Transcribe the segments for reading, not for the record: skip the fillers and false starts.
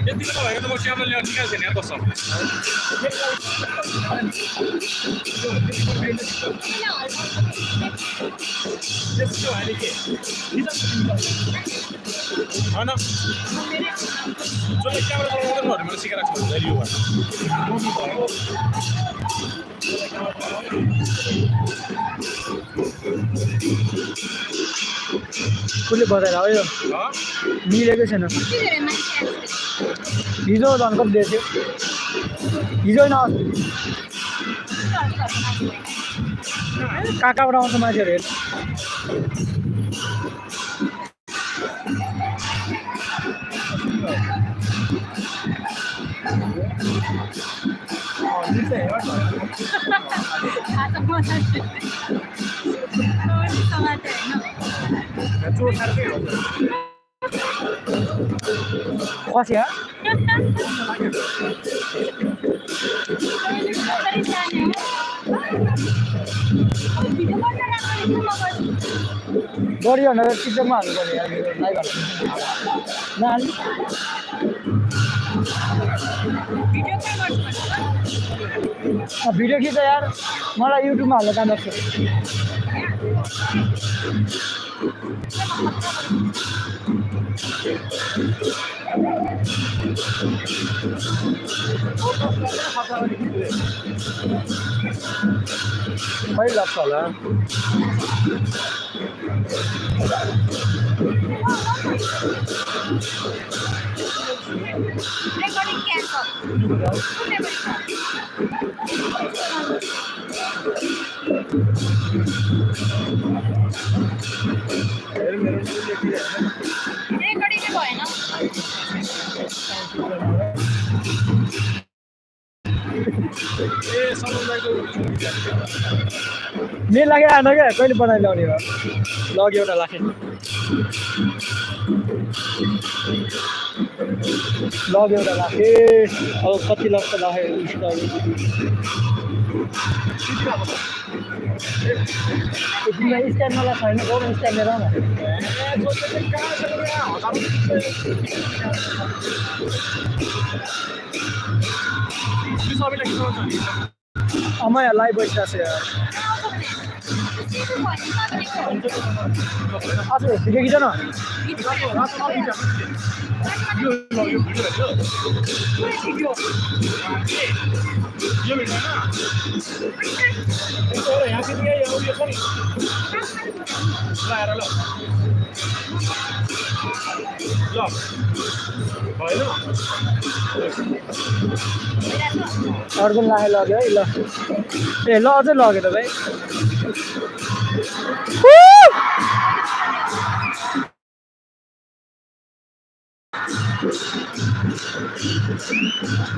यतिको त भएको त म ट्याब्लेट ल्याउनु निकाल्छ नि यार कस्तो त्यस्तो भने के हैन जसले क्यामेरा चलाउनु भने मैले सिकाइराख्छु जहिले यो कसले बताएर हो यो मिलेकै छैन हिजो झन् कति दिएको थियो हिजो होइन कहाँ कहाँबाट आउँछ मान्छेहरू हेर्नु खसिया गरियो भने टिकटकमा हाल्नु पर्यो लाइभ हाल्नु भिडियो खिच यार मलाई युट्युबमा हाल्नु काम लाग्छ खै लाग्छ होला मेल लाग्यो आएन क्या कहिले बनाइ ल्याउने हो लग्यो एउटा लाखे लग्यो एउटा लाखे अब कति लाग्छ लाखे स्ट्यान्ड मलाई छैन गरौँ स्ट्यान्ड लिएर म यहाँ लाइभ बसिरहेको छु यार हजुर भिडियो खिच न अर्को लाखे लग्यो है ल ए ल अझै लग्यो त भाइ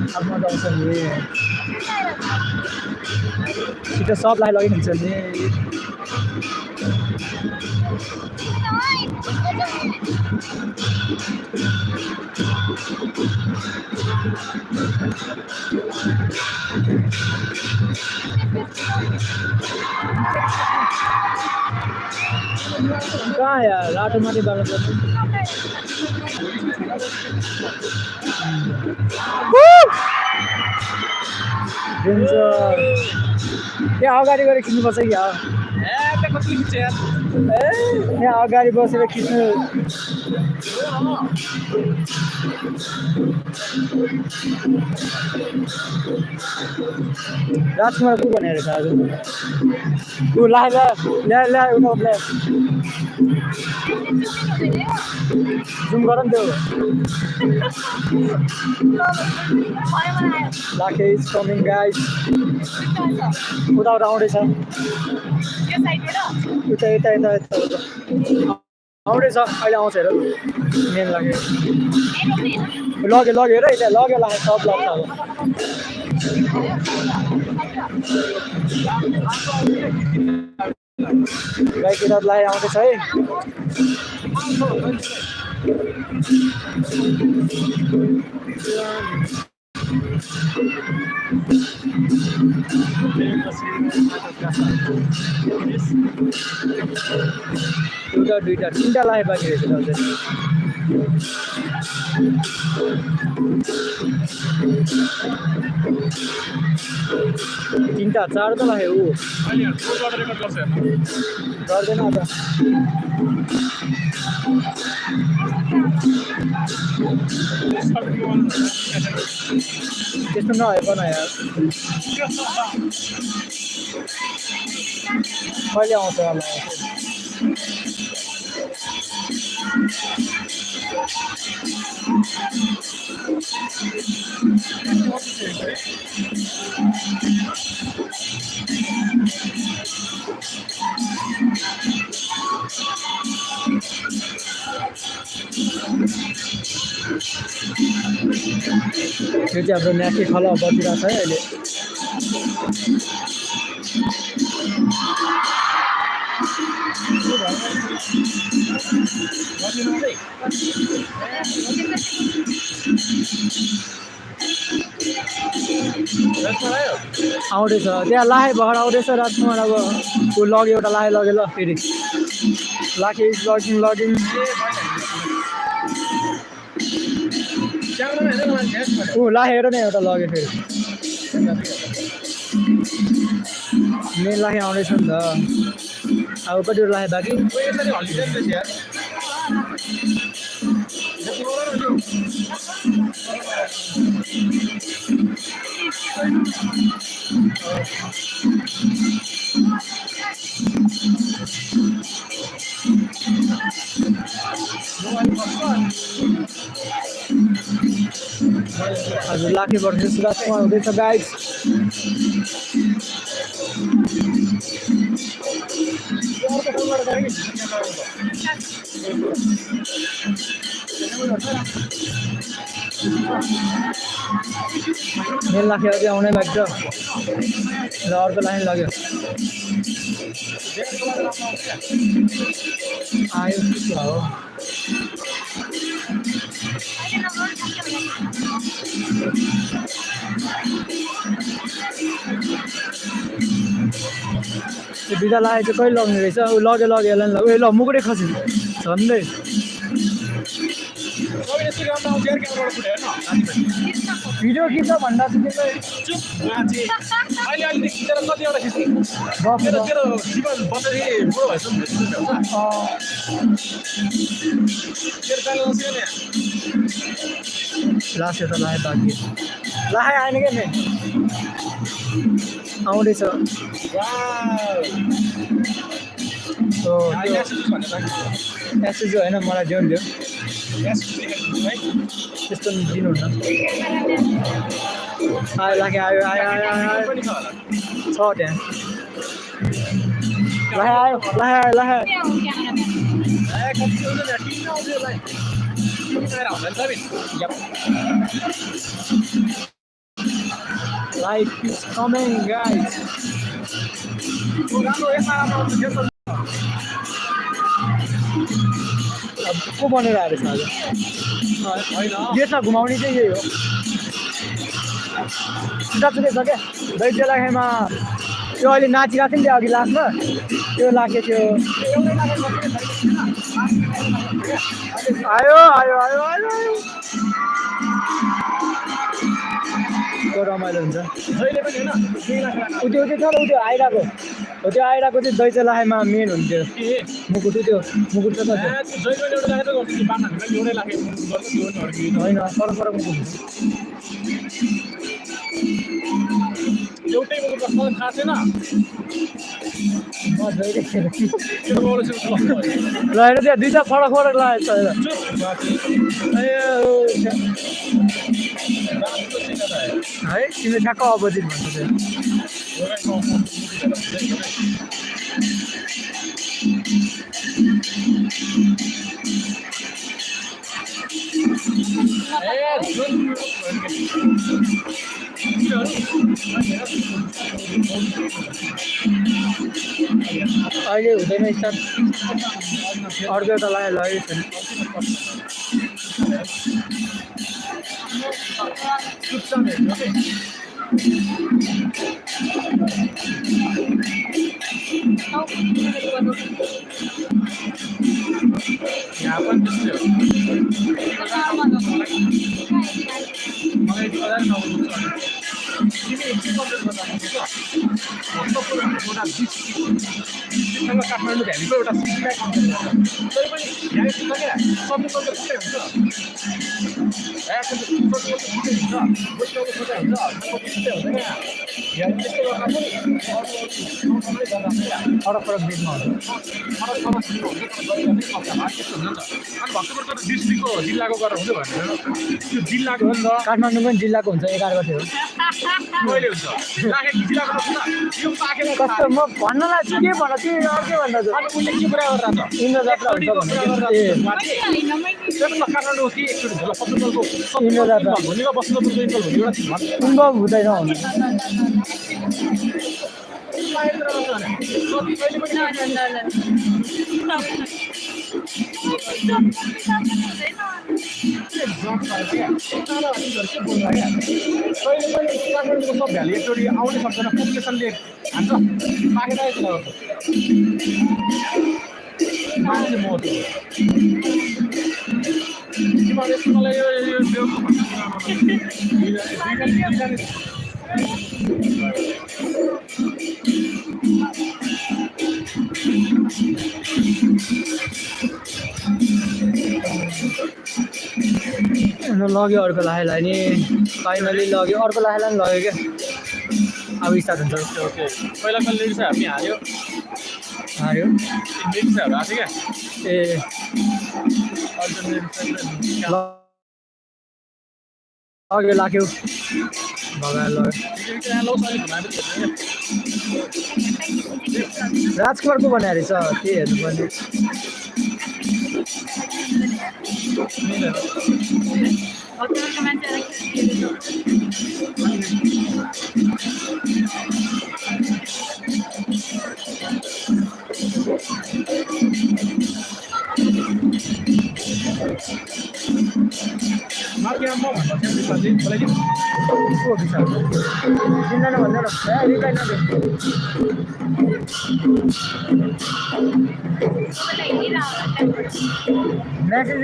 अब मजा आउँछ नि छिटो सबलाई लगेको हुन्छ नि कहाँ यार राटो माथि बाटो पर्छ यहाँ अगाडि गएर खिच्नुपर्छ कि यहाँ अगाडि बसेर खिच्नु राजकुमार को भनेर छ आज ऊ ला ला ल्या ल्या उता जुम गर नि त्यो Lakhey is coming guys उता उता आउँदैछ उता यता यता यता आउँदैछ अहिले आउँछ हेर मेन लाग्यो लग्यो लग्यो हेर यता लग्यो लाग्यो सब लाग्छ अब गाई किरातलाई आउँदैछ है एउटा दुईटा तीनटा लाए बाँकी रहेछ तीनटा चार त लाग्यो ऊ अहिले कोडबाट रेकर्ड गर्छ हेर्नु गर्दैन त त्यस्तो नभएको न यार कहिले आउँछ होला यो चाहिँ हाम्रो न्याकी खला बसिरहेको छ है अहिले आउँदैछ त्यहाँ लाखे भएर आउँदैछ राजकुमार अब ऊ लग्यो एउटा लाखे लग्यो ल फेरि लाखे लगिङ ऊ लाखेर नै एउटा लग्यो फेरि मेन लाखे आउँदैछ नि त अब कतिवटा लाखे बाँकी हजुर लाखे वर्ष राजकुमार हुँदैछ गाइस मेन लाखे अझै आउनै बाँकी छ र अर्को लाइन लाग्यो आयो हो त्यो बिदा लागे चाहिँ कहिले लग्ने रहेछ ऊ लग्यो यसलाई ल ल मुकुटै खस्यो झन्डै भिडियो खिच्छ भन्दा लास्यो त लाए बाँकी लाए आएन क्या नि आउँदैछ एसएस होइन मलाई दियो नि दियो त्यस्तो दिनुहुन्न आयो लाखे आयो आयो आयो आयो छ त्यहाँ लाखे आयो लाखे आयो Lakhe Life is coming, guys. अब को बनेर आएर छ आज गेटमा घुमाउने चाहिँ यही हो सुधा छ क्या दैत्य लाखेमा त्यो अहिले नाचिरहेको थियो नि अघि लास्टमा त्यो लाखे थियो आयो आयो आयो आयो आयो रमाइलो हुन्छ त्यो छ ऊ त्यो आइरहेको हो त्यो आइरहेको चाहिँ दैत्य लाखेमा मेन हुन्थ्यो मुकुट त्यो मुकुट छ होइन फरक फरक मुकुट एउटै मुकुट थाहा छैन ल हेर त्यहाँ दुईवटा फरक फरक लागेको छ है तिमीले ठ्याक्क अपोजिट भन्छ अहिले हुँदैन स्टार्ट अर्को एउटा लाग्यो लगेको छैन यहाँ पनि तिमी के कन्टेन्टमा जानुहुन्छ एउटा डिस्ट्रिक्टसँग काठमाडौँ भ्यालीको एउटा सिटीलाई कन्टेन्ट गर्छ तै पनि यहाँ छ क्या सबै कन्टेन्ट छुट्टै हुन्छ यहाँ सबै छुट्टै हुन्छ वेस्टको छुट्टै हुन्छ छुट्टै हुन्छ क्या यहाँ त्यस्तो गर्दा पनि फरक फरक देशमा हुन्छ फरक फरक हुन्छ त्यस्तो हुन्छ नि त अनि भक्तपुरको त डिस्ट्रिक्टको जिल्लाको गरेर हुँदै भएन त्यो जिल्लाको हो नि त काठमाडौँ पनि जिल्लाको हुन्छ 11 गते हो कहिले हुन्छ राखेको जिल्लाको त यो पाकेको कस्तो म भन्नलाई छु के भन्न तिमी अर्कै भन्न छु अनि उसले के कुरा गरेर छ इन्द्र जात्रा हुन्छ भनेर ए काठमाडौँ के एकचोटि झोला पत्रुको इन्द्र जात्रा भोलिको बस्नुपर्छ इन्कल भोलि एउटा अनुभव हुँदैन सब भ्याली एकचोटि आउनै सक्दैन पपुलेसनले हान्छ पाकेर मान्छे मर्छ लग्यो अर्को लाहेलाई नि फाइनली लग्यो अर्को लाहेलाई पनि लग्यो क्या अब स्टार्ट हुन्छ ओके पहिला कहिले लेडिज हामी हार्यो हार्यो लेडिज हार्यो आएको क्या ए लग्यो लाग्यो भगाएर लग्यो राजकुमारको बनाएर रहेछ त्यही हेर्नुपर्ने चिन्दैन भन्दैन रिप्लाई नदे मेसेज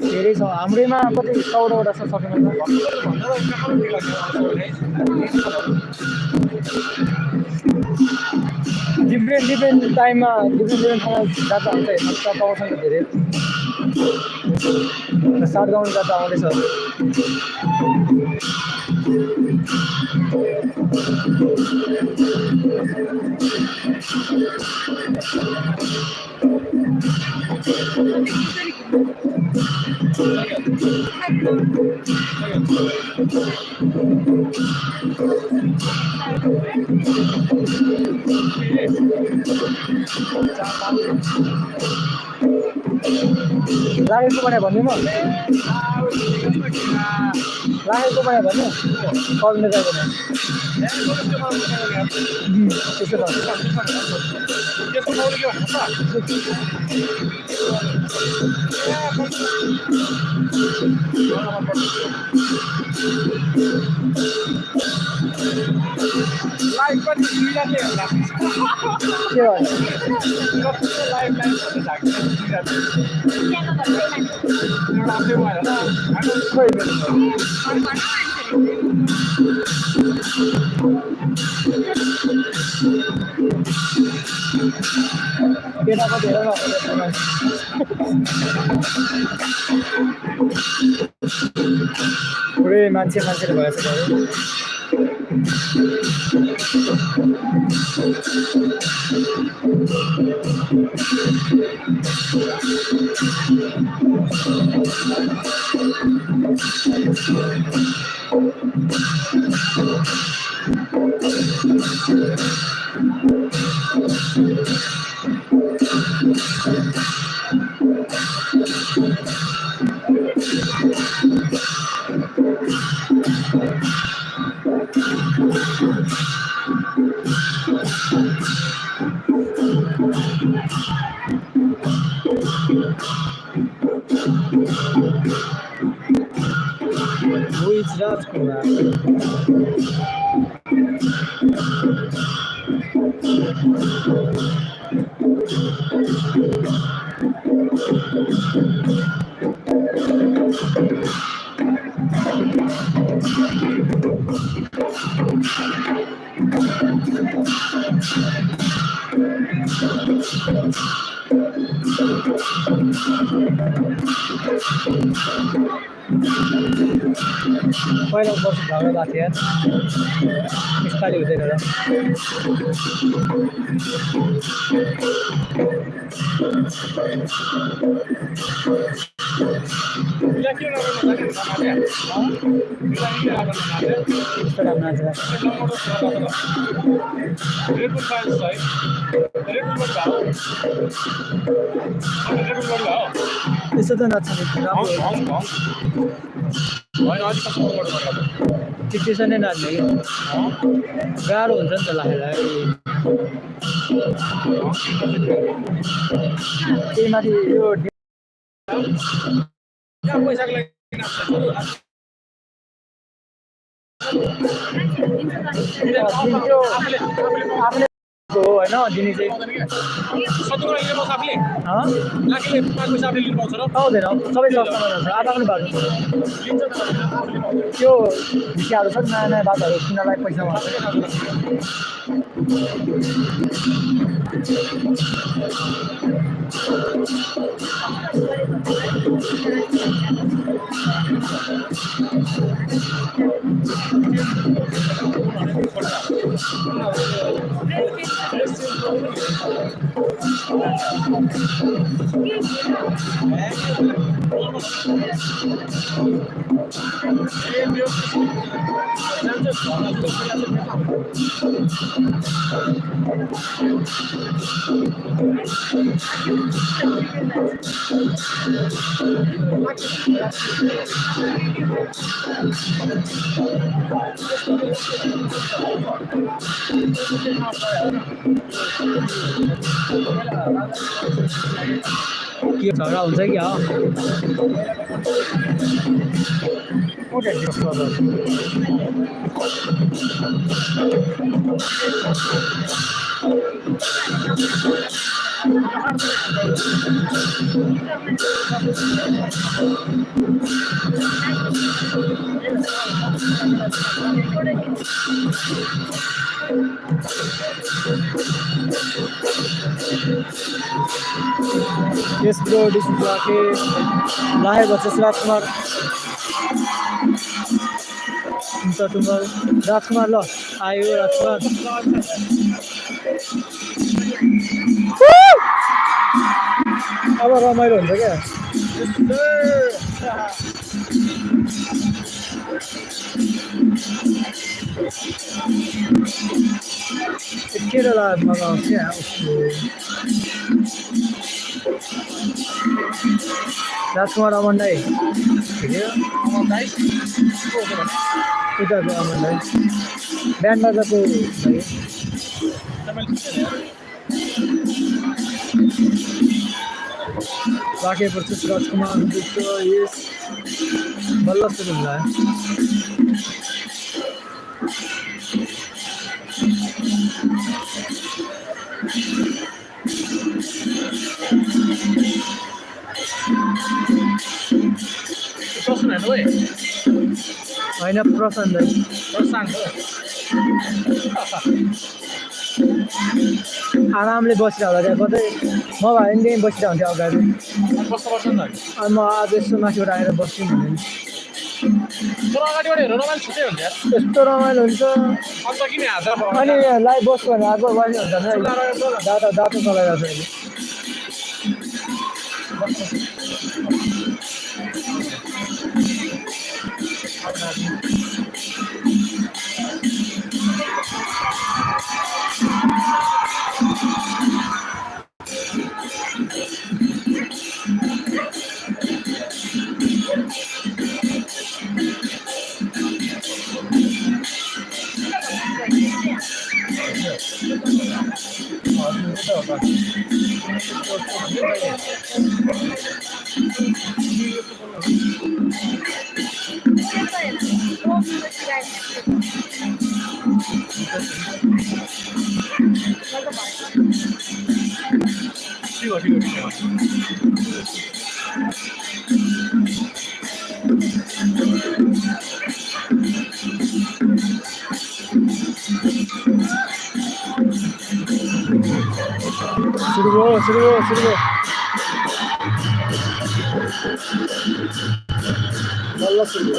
धेरै छ हाम्रैमा कति 14वटा छ सटुङमा डिफ्रेन्ट टाइममा डिफ्रेन्ट ठाउँमा जात्रा हुन्छ हेर्नु पाउँछ नि धेरै सातगाउँ जात्रा आउँदैछ लागेको बनायो भन्नु म लागेको बनायो भन्नु कलले गएको त्यसो त त्यसको मौलिक के भन्नु लाइभ पनि सुनिरहेको होला के भयो लाइभ केटाको धेरै पुरै मान्छेले भएछ Who is Rajkumar? पहिला वर्ष झगडा भएको थियो यसपालि हुँदैन र त्यस्तो त नछ त्यसो नै नाच्ने कि गाह्रो हुन्छ नि त लाखेलाई त्यही माथि यो आफूले हो होइन दिने चाहिँ पाउँदैन सबै सस्तामा हुन्छ आधा पनि भएको त्यो भिसाहरू छ नयाँ नयाँ बाटोहरू किन्नलाई पैसा माग्छ के झगडा हुन्छ कि Yes bro, this is Lakhey. Lakhey versus Rajkumar. Satungal. Rajkumar lo. Ayo Rajkumar. अब रमाइलो हुन्छ क्या केरला मगाउँछ राजकुमार अमनलाई उताको अमनलाई बिहान बजाको Lakhey versus Rajkumar victory is बल्ल सुरु हुँदा है होइन प्रशान्त आरामले बसिरहँदा त्यहाँ कतै म भए नि त्यहीँ बसिरहन्थ्यो अगाडि अनि म आज यसो माथिबाट आएर बस्छु भने यस्तो रमाइलो हुन्छ अनि लाइभ बस्छु भने अर्को बस्ने हुन्छ नि दातो चलाइरहेको छ अहिले सुरु भयो बल्ल सुरु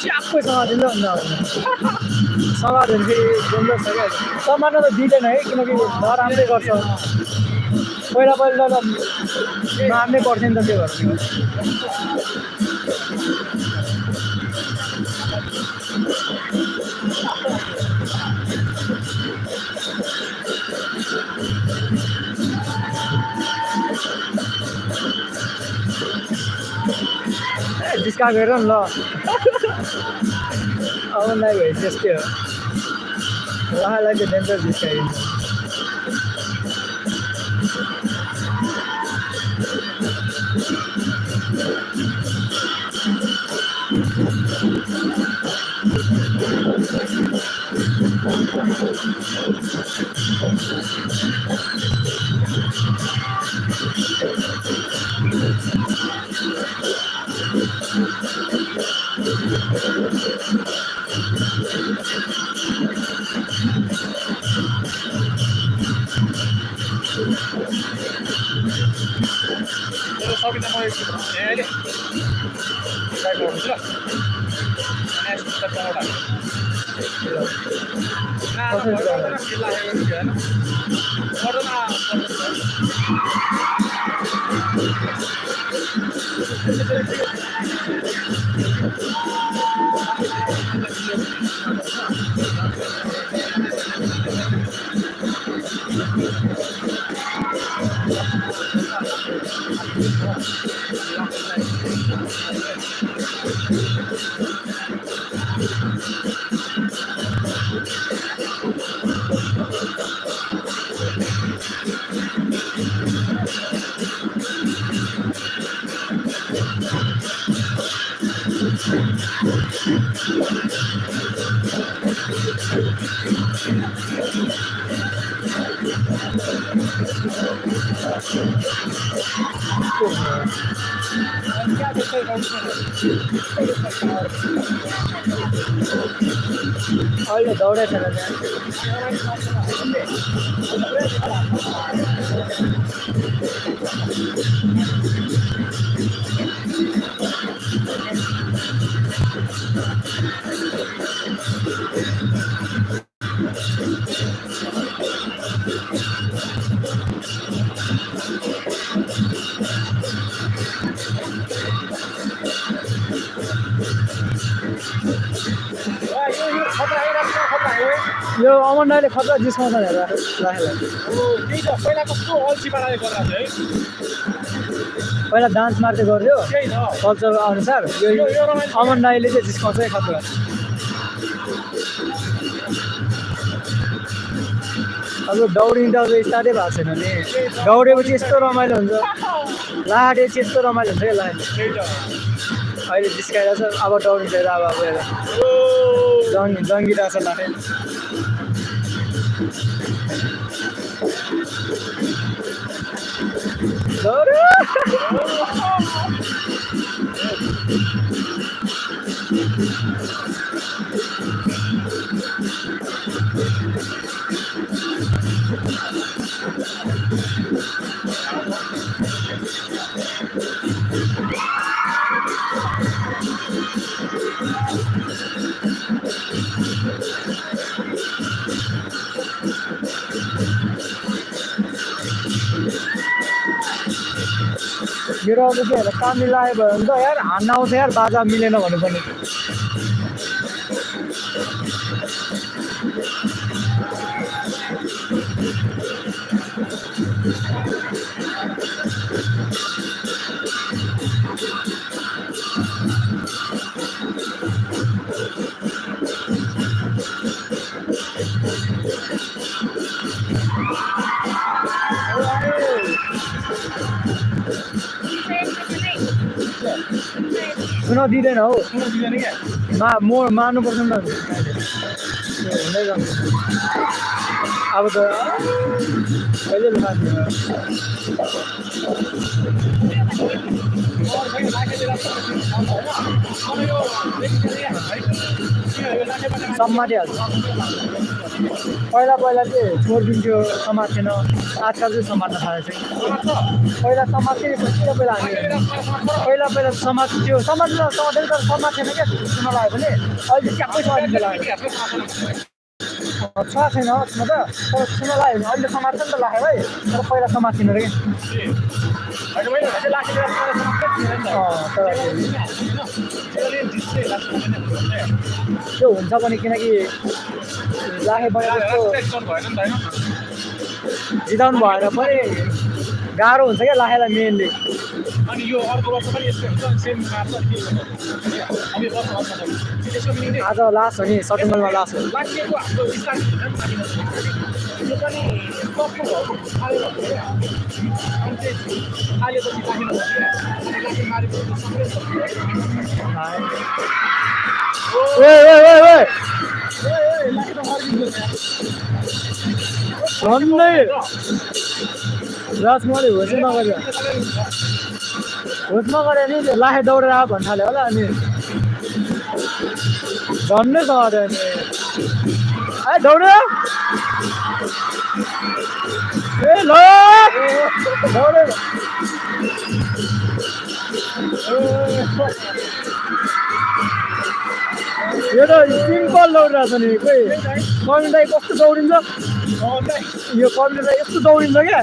च्याप्पै समातिन्छ भन्दा समात्यो भने फेरि डेन्जर छ क्या समात्न त दिँदैन है किनकि नराम्रै गर्छ पहिला त मार्नै पर्थ्यो नि त त्यो भएर जिस्का गरेर नि ल अब नै भयो त्यस्तै हो उहाँलाई चाहिँ डेन्जर जिस्काइदिन्छ अहिले दौडै छैन त्यहाँ यो अमन दाइले खतरा जिस्काउँछ हेर राखेलाई त्यही त पहिला कस्तो अल्छी पाराले गरिरहेको थियो है पहिला डान्स मार्दै गर्थ्यो त्यही त कल्चर अनुसार यो अमन दाइले चाहिँ जिस्काउँछ है खतरा अब दौडिँदा अब स्टार्टै भएको छैन नि दौडेपछि यस्तो रमाइलो हुन्छ लाटेपछि यस्तो रमाइलो हुन्छ क्या लाइन त्यही त अहिले जिस्काइरहेछ अब दौडिन्छ अब हेर जङ्गिरहेछ लाटे मेरो अब चाहिँ हेर काम मिलायो भने त यार हान्न आउँछ यार बाजा मिलेन भन्नुपर्ने सुन दिँदैन हौ दिँदैन क्या मार्नुपर्छ नि त हुँदै जान्छ अब त कहिले लुकान्छ समातिहाल्छ पहिला चाहिँ छोडिदिन्थ्यो समात्थेन आजकल चाहिँ समात्न थालेको छ पहिला समात्थ्यो नि पहिला हामी पहिला समात्थ्यो समातेन तर समात्थेन क्या सुन लाग्यो भने अहिले ट्याक्कै समातिन्छ लाग्यो छ छैन म त तर सुन लाग्यो भने अहिले समात्छ नि त लाग्यो है तर पहिला समात्थेन रे त्यो हुन्छ पनि किनकि लाखे बनाएको जिताउनु भएर पनि गाह्रो हुन्छ क्या लाखेलाई मेनली अनि यो अर्को वर्ष पनि यस्तै हुन्छ सेम मार्छ आज लास्ट हो नि सटुङ्गलमा लास्ट हो लागिएको हाम्रो स्टार्ट यो पनि कस्तो भयो झन्डै राजकुमारले होस् नगर्यो होस् नगर्यो नि लाखे दौडेर आयो भन्नु थाल्यो होला अनि झन्डै गऱ्यो अनि ए दौड्यो ए ल दौड्यो यो त सिम्पल दौडिरहेको छ नि खोइ कविताई कस्तो दौडिन्छ यो कविताई यस्तो दौडिन्छ क्या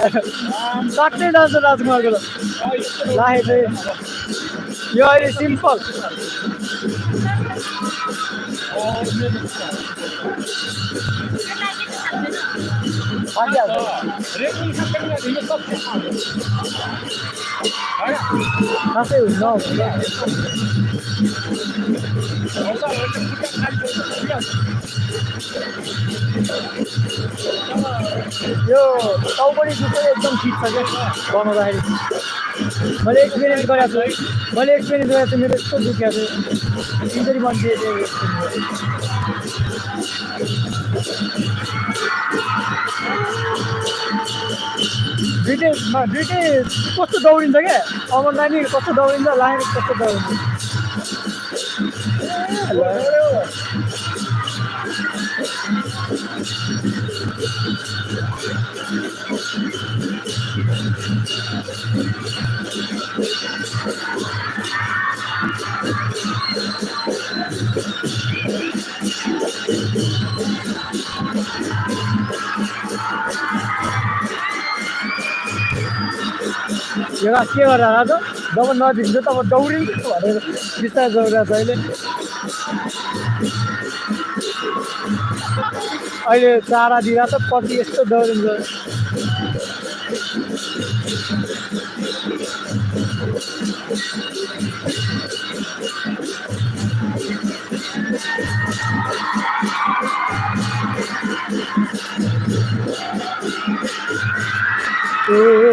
काट्दै जान्छ राजकुमारको त लाखे चाहिँ यो अहिले सिम्पल खासै हुन्छ यो टाउपडी जुत्ता एकदम ठिक छ क्या बनाउँदाखेरि मैले एक्सपिरियन्स गरेको छु मेरो यस्तो दुखेको थियो इन्जरी मान्छे दुइटै कस्तो दौडिन्छ क्या अमर नानी कस्तो दौडिन्छ लाहेर कस्तो दौडिन्छ यो के गरेर राज जब नजिन्छ तब दौडिन्छ भनेर बिस्तारै दौडिरहेको छ अहिले चारा दिइरहेको छ पछि यस्तो दौडिन्छ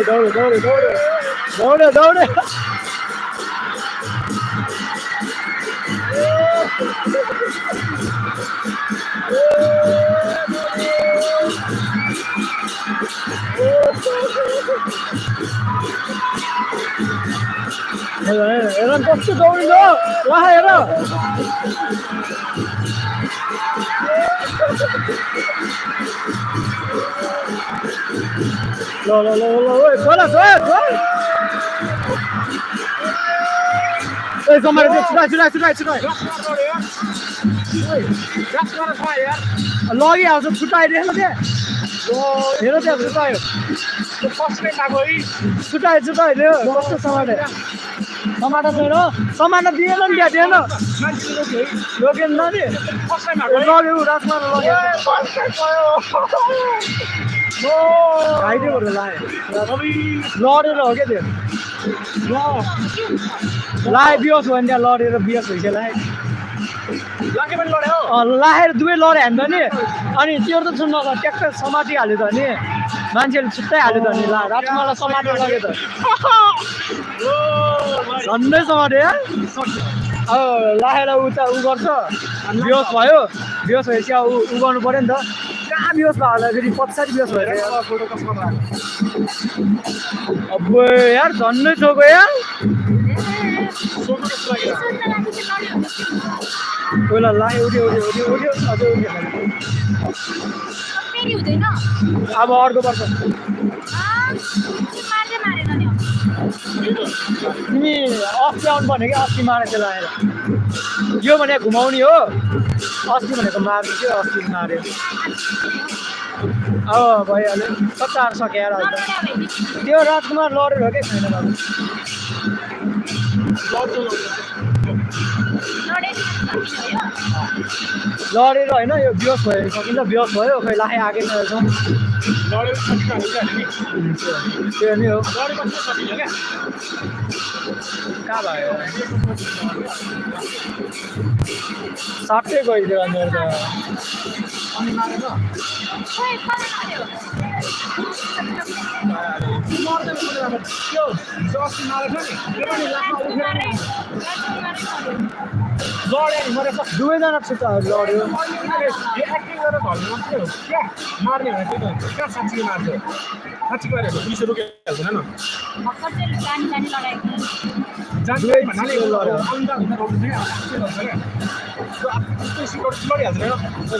दौडे दौडे दौडे दौडे दौडे हेर कस्तो दौडिन्छ ला हेर ल ल ल ल ओए खोला छोड ओए समारे छुटाइ लगी आउँछ छुटाइदिएन त्यहाँ हेर त्यहाँ छुटायो छुटाइदियो कस्तो टमाटर छैन टमाटर दिएन नि त्यहाँ दिएन लोकेन नानी लग्यो राजकुमार लग्यो आइदियो लडेर हो क्या त्यो लाए बिहोस भयो नि त्यहाँ लडेर बिहोस भइसक्यो लाएर दुवै लड्यो हामी त नि अनि त्यो त सुन्न त ट्याक्कै समातिहाल्यो त नि मान्छेले छुट्टै हाल्यो त नि ला राजकुमारलाई समातेर लग्यो त झन्डै समात्यो अब लाएर ऊ गर्छ बिहोस भयो बिहोस भएपछि अब ऊ गर्नु पऱ्यो नि त कहाँ बिहोस भयो होला फेरि पछाडि बिहोस भयो अब यार झन्डै छोको यार पहिला लाग्यो उठ्यो अझै उठ्यो अब अर्को वर्ष तिमी अस्ति आउनु पर्ने कि अस्ति मारेको लगाएर यो भने घुमाउने हो अस्ति भनेको मार्नु थियो अस्ति मार्यो अब भइहाल्यो कतार सकेर त्यो राजकुमार लडेर हो कि छैन बाबु लडेर होइन यो बिहोस भयो सकिन्छ बिहोस भयो खै लाखे आगे छौँ त्यो नि हो कहाँ भयो साट्टै गइदियो मेरो त दुवैजना छुट्टा लड्यो मार्ने भने त्यो कहाँ साँच्चीको मार्छ साँच्चीको मारेको 200 रुपियाँ हाल्दैन न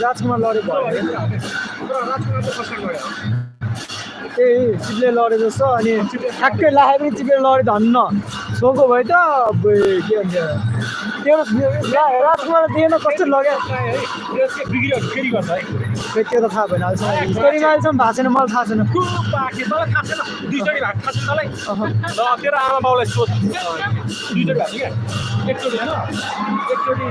राजकुमार लड्यो भयो त्यही चिप्ले लड्यो जस्तो अनि ठ्याक्कै लाखे पनि चिप्ले लड्यो धन्न सोको भयो त के भन्छ त्यो राजकुमार दिएन कस्तो लग्यो त्यो त थाहा भएन अहिलेसम्म स्टोरीमा अहिलेसम्म भएको छैन मलाई थाहा छैन तेरो आमा बाउलाई सोध दुईचोटि भएको क्या एकचोटि होइन एकचोटि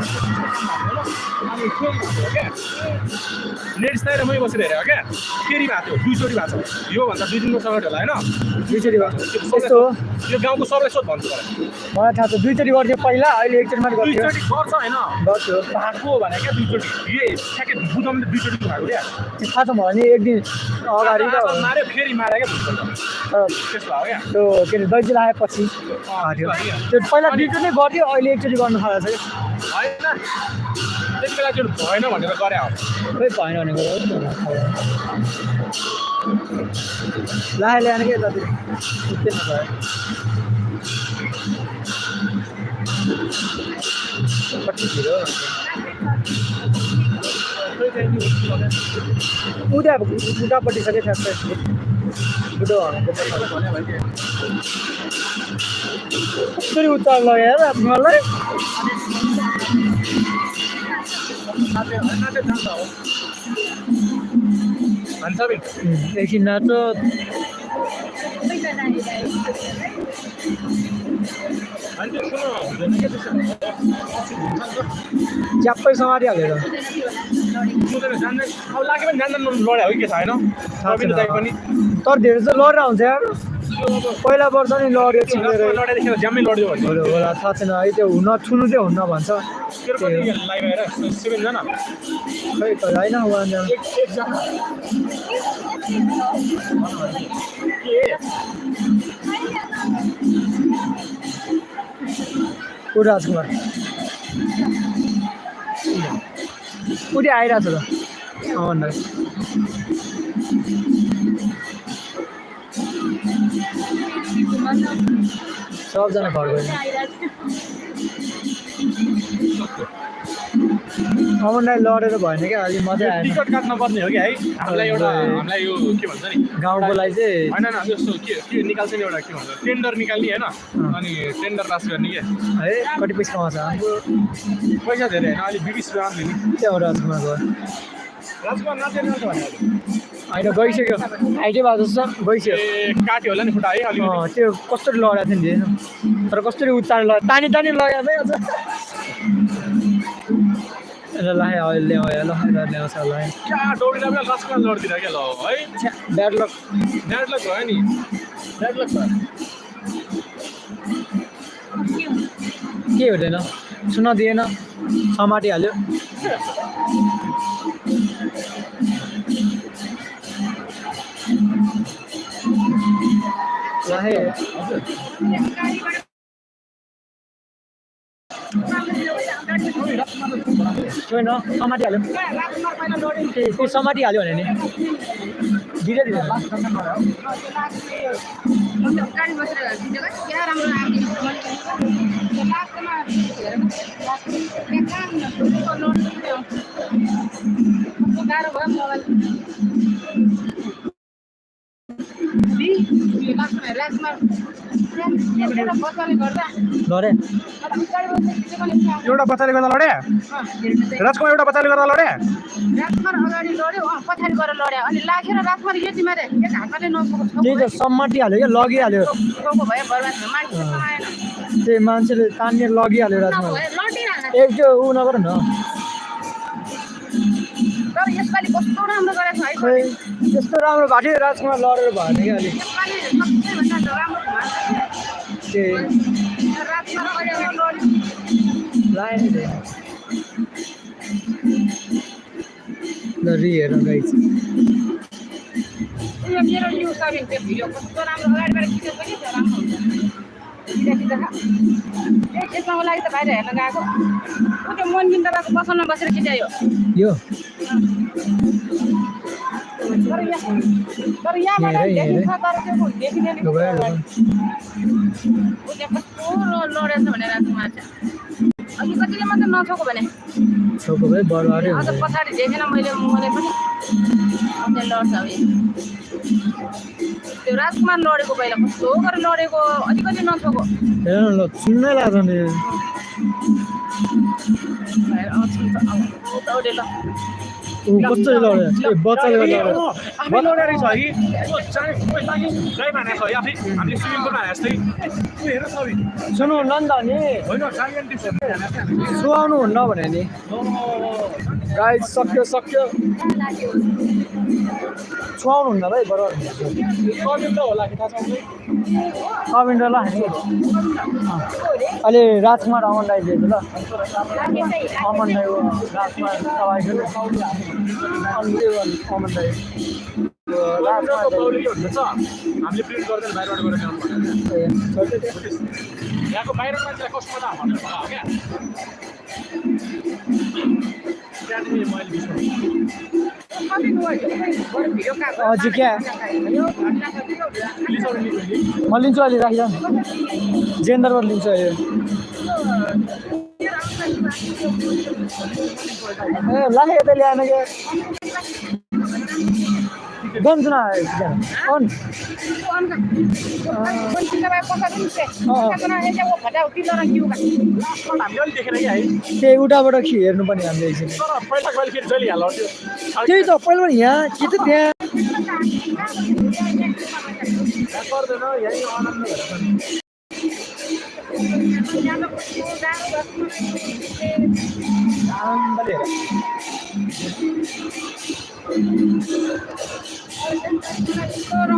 नेक्स्ट टाइम मै बसेर हेरेको क्या फेरि भएको थियो दुईचोटि भएको छ योभन्दा 2 दिनको सगट होला होइन दुईचोटि भयो यस्तो हो यो गाउँको सबैलाई सोध भन्छु मलाई थाहा छ दुईचोटि गर्थ्यो पहिला अहिले एकचोटि मात्र गर्थ्यो दुईचोटि गर्छ होइन गर्छु भएको भने क्या दुईचोटि यो ठ्याक्कै बुझाउने दुईचोटि भएको क्या थाहा छ मलाई नि एक दिन अगाडि त माऱ्यो फेरि मारे क्या त्यस्तो भयो क्या त्यो के अरे दैजी लगाएपछि त्यो पहिला दुईचोटि नै गर्थ्यो अहिले एकचोटि गर्नु थालेको छ होइन त्यति बेला चाहिँ भएन भनेर गरे हो खोइ भएन भनेको हो नि लाहे ल्याएन के जति उठ्दैन भयो कति छिरो उतापट्टि सके ठ्याक्कै बुढो कसरी उत्तर लगाएर राजकुमारलाई एकछिन नाच च्याप्पै समातिहालेर अब लाग्यो भने जान्दैन लड्या हो कि के छैन पनि तर धेरै चाहिँ लडेर हुन्छ यार पहिला वर्ष नि लड्यो छिरेर लड्यादेखि ज्यामै लड्यो भने होला थाहा छैन है त्यो हुन छुनु चाहिँ हुन्न भन्छ सेभेनजना खै त होइन वानजना ऊ राजकुमार उठी आइरहेको छ त भन्दा सबजना घर गयो अमनलाई लडेर भएन क्या अलि मजा आयो टिकट काट्न पर्ने हो कि है हामीलाई यो के भन्छ नि गाउँको लागि चाहिँ होइन जस्तो के निकाल्छ नि एउटा के भन्छ टेन्डर निकाल्ने होइन अनि टेन्डर पास गर्ने के है कति पैसा कमाउँछ पैसा धेरै होइन अलिक 20 रुपियाँ आउने नि त्यहाँ राजकुमार गयो राजकुमार नाचेर जान्छ भने होइन गइसक्यो हाइटै भएको जस्तो गइसक्यो काट्यो होला नि खुट्टा है अलिक त्यो कसरी लगाएको थियो नि तर कसरी उत्तार लगायो तानी लगाएको है अझ लायो अहिले ल्याउँछ ल क्या दौडिँदा पनि राजकुमार लड्दिन क्या ल है ब्याड लक भयो नि ब्याड लक भयो के हुँदैन सुन दिएन समातिहाल्यो लाहे छैन समातिहाल्यो त्यो समातिहाल्यो भने नि दिँदै दिँदैन लडे एउटा बच्चाले गर्दा लड्या राजकुमार एउटा बच्चाले गर्दा लड्या राजकुमार अगाडि लड्यो पछाडि गएर लड्यो अनि लागेर राजकुमार यति मारे एक हातले नसकेको त्यही त समातिहाल्यो क्या लगिहाल्यो टाउको भयो बर्बाद भयो मान्छे समाएन त्यही मान्छेले तान्ने लगिहाल्यो राजकुमार लडिरहन एक त्यो ऊ नगर न तर यसपालि कस्तो राम्रो गरेको है खै त्यस्तो राम्रो भएको थियो राजकुमार लडेर भएन क्या अलिक यसपालि सबैभन्दा राम्रो भएको त्यही राजकुमार अगाडि लड्यो लायो नि त्यही ल रिहेर गाइस उयो मेरो न्युज सबिन त्यो भिडियो कस्तो राम्रो अगाडिबाट खिचेको पनि छ राम्रो हुन्छ सिधा त्यसमा लागि त बाहिर हेर्न गएको ऊ त्यो मनबिन तपाईँको पसलमा बसेर खिचायो यो तर यहाँबाट देखिन्छ तर त्यो देखिँदैन ऊ त्यहाँ कस्तो लडेछ भनेर राजकुमार चाहिँ अलिकतिले मात्रै नछोको भने छोको भए बरबारै अझ पछाडि देखेन मैले पनि अझै लड्छ अब त्यो राजकुमार लडेको पहिला कस्तो गरेर लडेको अलिकति नछोको हेर न ल सुन्नै लाग्छ नि ऊ कसरी लड्यो ए बच्चाले लड्यो आफै लड्या रहेछ है भने है आफै हामीले स्विमिङ पुलमा जस्तै हेर सबै सुन्नु नन्द नि होइन साइन्टिस्ट सुहाउनु हुन्न भने नि गाइस सक्यो छुवाउनु हुन्न भाइ बराबर कमेन्ट त होला कि थाहा छ कमेन्ट ल अहिले राजकुमार अमनलाई दिएको ल अमनलाई राजकुमार तपाईँको अमनलाई हामीले प्रिन्ट गर्दैन बाहिरबाट गएर ल्याउनु यहाँको बाहिर मान्छेलाई कस्तो मजा भन्नु क्या त्यहाँदेखि मैले बिचमा हजुर क्या म लिन्छु अहिले राखिजा जेन्दरबाट लिन्छु अहिले ए लाखे यता ल्याएन क्या गन्छु न कौन हामीले अलिक देखेन कि है त्यही उताबाट हेर्नुपर्ने हामीले एकछिन तर पहिला कहिले फेरि चलिहाल्यो त्यो त्यही त पहिला यहाँ के त त्यहाँ पर्दैन यहीँ आनन्द भएर आनन्दले Orang